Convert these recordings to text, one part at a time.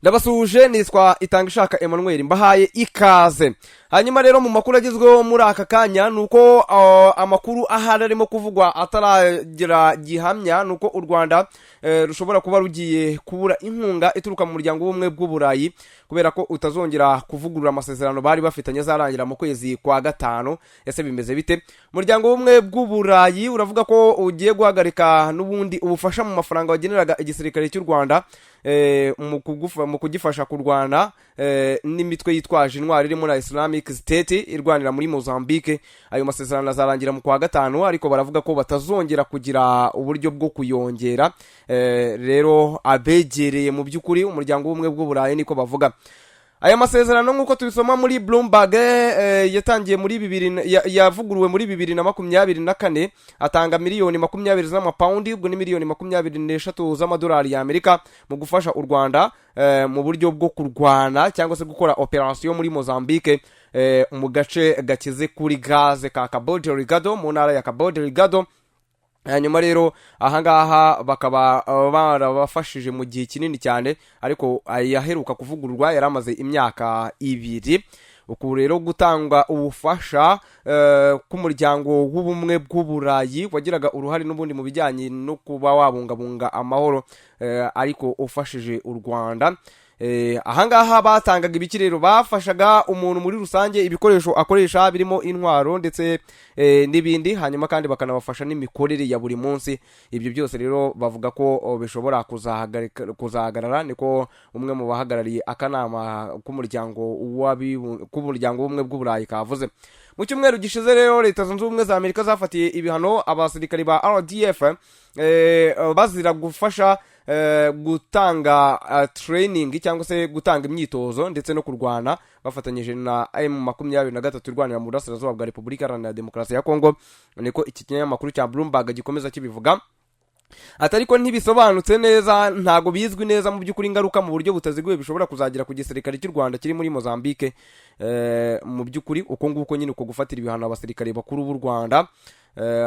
Ndabasuhuje, nitwa Itanga Ishaka Emmanuel, mbahaye ikaze. Hanyuma rero mu makuru agezweho muri aka kanya ni uko amakuru ahari arimo kuvugwa ataragira gihamya ni uko u Rwanda rushobora kuba rugiye kubura inkunga ituruka mu Muryango w'Ubumwe bw'Uburayi, kubera ko utazongera kuvugurura amasezerano bari bafitanye azarangira mu kwezi kwa gatanu. Ese bimeze bite? Umuryango w'Ubumwe bw'Uburayi uravuga ko ugiye guhagarika n'ubundi ubufasha mu mafaranga wageneraga igisirikare cy'u Rwanda mu kugifasha kurwana n'imitwe yitwaje intwari irimo na Islamic State irwanira muri Mozambique. Ayo masezerano azarangira mu kwa gatanu, ariko baravuga ko batazongera kugira uburyo bwo kuyongera. Rero abegereye mu by'ukuri Umuryango w'Ubumwe bw'Uburayi niko bavuga. Aya masezerano, nk'uko tubisoma muri Bloomberg, yatangiye muri bibiri yavuguruwe muri 2024, atanga miliyoni 20 z'amapawundi, ubwo ni miliyoni 23 z'amadolari y'Amerika, mu gufasha u Rwanda mu buryo bwo kurwana cyangwa se gukora operasiyo muri Mozambique, mu gace gakize kuri gaze ka Cabo Delgado, mu ntara ya Cabo Delgado. Hanyuma rero ahangaha bakaba barabafashije mu gihe kinini cyane, ariko yaheruka kuvugururwa yari amaze imyaka 2. Uku rero gutanga ubufasha k'Umuryango w'Ubumwe bw'Uburayi wagiraga uruhare n'ubundi mu bijyanye no kuba wabungabunga amahoro, ariko ufashije u Rwanda. Ahangaha batangaga ibiki rero? Bafashaga umuntu muri rusange ibikoresho akoresha birimo intwaro ndetse n'ibindi, hanyuma kandi bakanabafasha n'imikorere ya buri munsi. Ibyo byose rero bavuga ko bishobora kuzahagarara, niko umwe mu bahagarariye akanama k'Umuryango w'Ubumwe bw'Uburayi kavuze. Mu cyumweru gishize rero, Leta Zunze Ubumwe za Amerika zafatiye ibihano abasirikari ba RDF bazira gufasha gutanga training cyangwa se gutanga imyitozo ndetse no kurwana bafatanyije na M23 irwanira mu burasirazuba bwa Repubulika Iharanira Demokarasi ya Kongo, niko iki kinyamakuru cya Bloomberg gikomeza kibivuga. Ati ariko ntibisobanutse neza, ntabwo bizwi neza mu by'ukuri ingaruka mu buryo butaziguye bishobora kuzagira ku gisirikare cy'u Rwanda kiri muri Mozambique. Mu by'ukuri uko nguko nyine uko gufatira ibihano abasirikare bakuru b'u Rwanda.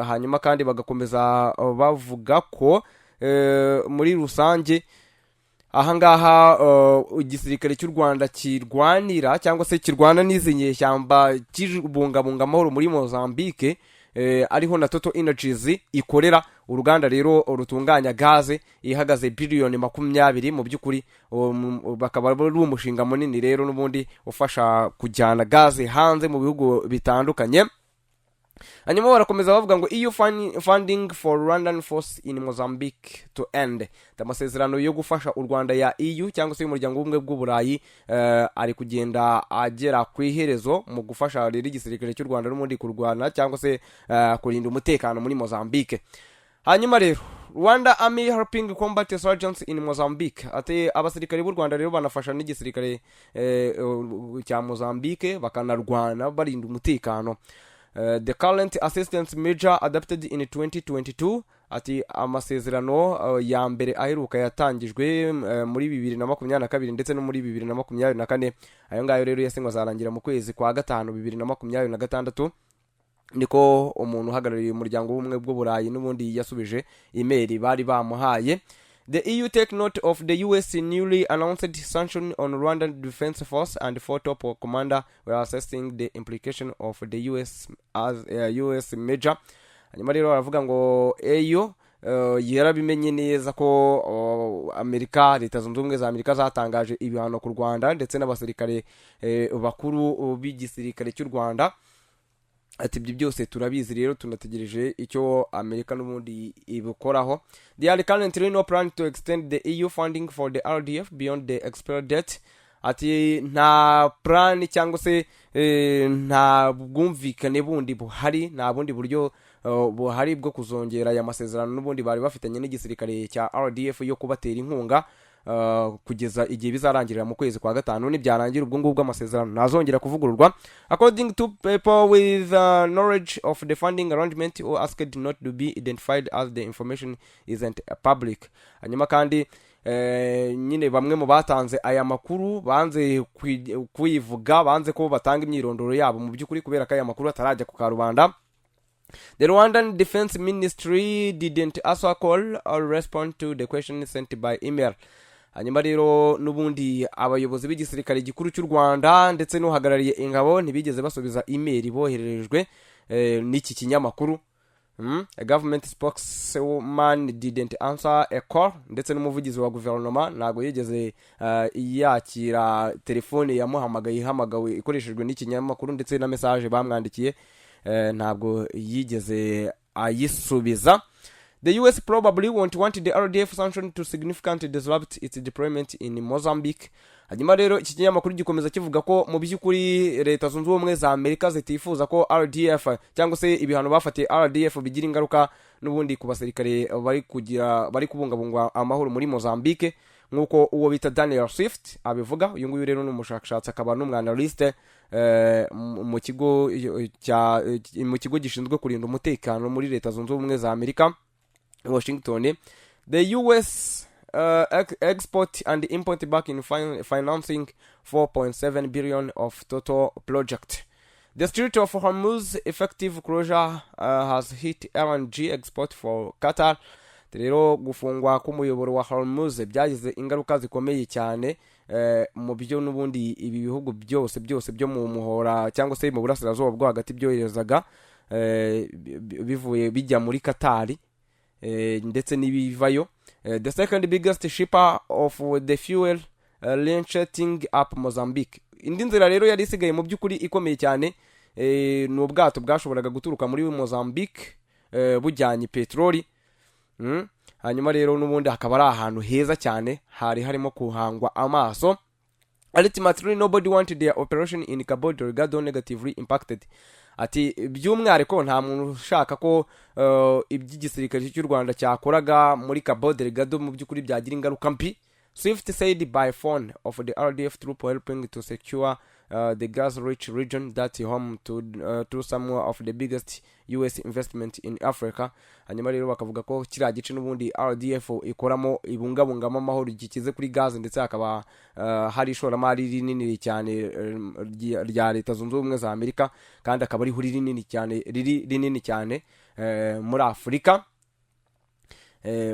Hanyuma kandi bagakomeza bavuga ko muri rusange ahangaha igisirikare cy'u Rwanda kirwanira cyangwa se kirwana n'izi nyeshyamba kibungabunga amahoro muri Mozambique, ariho na Total Energies ikorera uruganda rero rutunganya gaze ihagaze biliyoni 20. Mu by'ukuri bakaba ari umushinga munini rero n'ubundi ufasha kujyana gaze hanze mu bihugu bitandukanye. Hanyuma barakomeza bavuga ngo EU funding for Rwandan force in Mozambique to end. Amasezerano yo gufasha u Rwanda ya EU cyangwa se y'Umuryango w'Ubumwe bw'Uburayi ari kugenda agera ku iherezo mu gufasha rero igisirikare cy'u Rwanda n'ubundi kurwana cyangwa se kurinda umutekano muri Mozambique. Hanyuma rero Rwanda Army helping combat insurgents in Mozambique. Ati abasirikare b'u Rwanda rero banafasha n'igisirikare cya Mozambique, bakanarwana barinda umutekano. The current assistance measure adopted in 2022, ati amasezerano ya mbere aheruka yatangijwe muri 2022 ndetse no muri 2024. Ayo ngayo rero yasinywe azarangira mu kwezi kwa gatanu 2026, niko umuntu uhagarariye Umuryango w'Ubumwe bw'Uburayi n'ubundi yasubije imeri bari bamuhaye. The EU take note of the US newly announced sanction on Rwandan Defense Force and four top commander were assessing the implication of the US as US measure. Hanyuma rero baravuga ngo EU yarabimenye neza ko Amerika, Leta Zunze Ubumwe za Amerika zatangaje ibihano ku Rwanda ndetse n'abasirikare bakuru b'igisirikare cy'u Rwanda. Ati ibyo byose turabizi rero, tunategereje icyo Amerika n'ubundi ibikoraho. There are currently no plan to extend the EU funding for the RDF beyond the expired date. Ati nta plan cyangwa se nta bwumvikane bundi buhari, nta bundi buryo buhari bwo kuzongera aya masezerano n'ubundi bari bafitanye n'igisirikare cya RDF yo kubatera inkunga kugeza igihe bizarangirira mu kwezi kwa gatanu. Nibyarangira ubwo ngubwo amasezerano ntazongera kuvugururwa, according to people with knowledge of the funding arrangement who asked not to be identified as the information isn't public. Hanyuma kandi nyine bamwe mu batanze aya makuru banze kuyivuga, banze ko batanga imyirondoro yabo mu by'ukuri kubera ko aya makuru atarajya ku karubanda. The Rwandan Defense Ministry didn't answer call or respond to the question sent by email. Hanyuma rero n'ubundi abayobozi b'igisirikare gikuru cy'u Rwanda ndetse n'uhagarariye ingabo ntibigeze basubiza email bohererejwe n'iki kinyamakuru. A government spokesman didn't answer a call, ndetse n'umuvugizi wa guverinoma ntabwo yigeze yakira telefone yamuhamagaye, ihamagawe ikoreshejwe n'ikinyamakuru, ndetse na message bamwandikiye ntabwo yigeze ayisubiza. The US probably won't want the RDF sanction to significantly disrupt its deployment in Mozambique. Hanyuma rero iki kinyamakuru gikomeza kivuga ko mu by'ukuri Leta Zunze Ubumwe za Amerika zitifuza ko RDF cyangwa se ibihano bafatiye RDF bigira ingaruka n'ubundi ku basirikare bari kugira bari kubungabunga amahoro muri Mozambique, nk'uko uwo bita Daniel Swift abivuga. Uyu nguyu rero ni umushakashatsi akaba n'umwanalyste mu kigo gishinzwe kurinda umutekano muri Leta Zunze Ubumwe za Amerika, Washington. The US export and import bank in financing 4.7 billion of total project. The Strait of Hormuz effective closure has hit LNG export for Qatar. Rero gufungwa k'umuyoboro wa Hormuz byagize ingaruka zikomeye cyane mu byo n'ubundi ibi bihugu byose byose byo mu muhora cyangwa se mu burasirazuba bwo hagati byoherezaga bivuye bijya muri Katari ndetse n'ibivayo. The second biggest shipper of the fuel ratcheting up Mozambique. Indi nzira rero yari isigaye mu by'ukuri ikomeye cyane ni ubwato bwashoboraga guturuka muri Mozambique bujyanye peteroli. Hanyuma rero n'ubundi hakaba ari ahantu heza cyane hari harimo kuhangwa amaso. Ultimately, nobody wanted their operation in Cabo Delgado negatively impacted. Ati by'umwihariko nta muntu ushaka ko iby'igisirikare cy'u Rwanda cyakoraga muri Cabo Delgado mu by'ukuri byagira ingaruka mbi. Swift said by phone of the RDF troop helping to secure the gas-rich region that home to some of the biggest US investment in Africa. Hanyuma rero bakavuga ko kiriya gice n'ubundi RDF ikoramo ibungabungamo amahoro gikize kuri gaz, ndetse hakaba hari ishoramari rinini cyane rya Leta Zunze Ubumwe za Amerika, kandi akaba ariho rinini cyane, riri rinini cyane muri Afurika.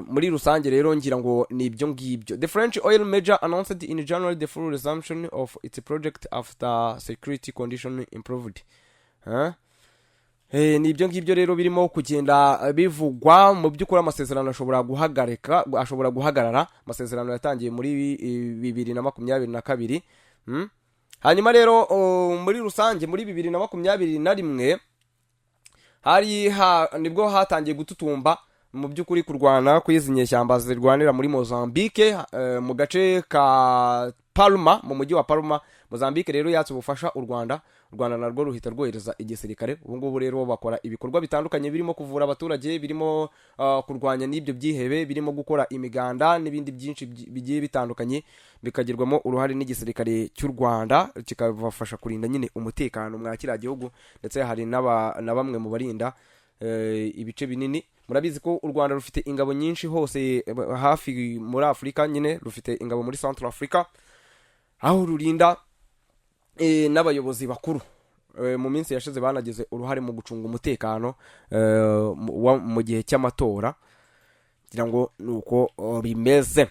Muri rusange rero ngira ngo ni ibyo ngibyo. The French oil major announced in January the full resumption of its project after security condition improved, huh? Ni ibyo ngibyo rero birimo kugenda bivugwa. Mu by'ukuri amasezerano ashobora guhagarika, ashobora guhagarara, amasezerano yatangiye muri 2022. Hanyuma rero muri rusange muri 2021 hari nibwo hatangiye gututumba mu by'ukuri kurwana kw'izi nyeshyamba zirwanira muri Mozambique mu gace ka Palma, mu mujyi wa Palma. Mozambique rero yatse ubufasha u Rwanda, u Rwanda narwo ruhita rwohereza igisirikare. Ubu ngubu rero bakora ibikorwa bitandukanye birimo kuvura abaturage, birimo kurwanya n'ibyo byihebe, birimo gukora imiganda n'ibindi byinshi bigiye bitandukanye, bikagirwamo uruhare n'igisirikare cy'u Rwanda, kikabafasha kurinda nyine umutekano mwa kiriya gihugu. Ndetse hari na bamwe mu barinda ibice binini. Murabizi ko u Rwanda rufite ingabo nyinshi hose hafi muri Afurika nyine, rufite ingabo muri Central Africa aho rurinda n'abayobozi bakuru. Mu minsi yashize banagize uruhare mu gucunga umutekano mu gihe cy'amatora. Ngira ngo ni uko bimeze.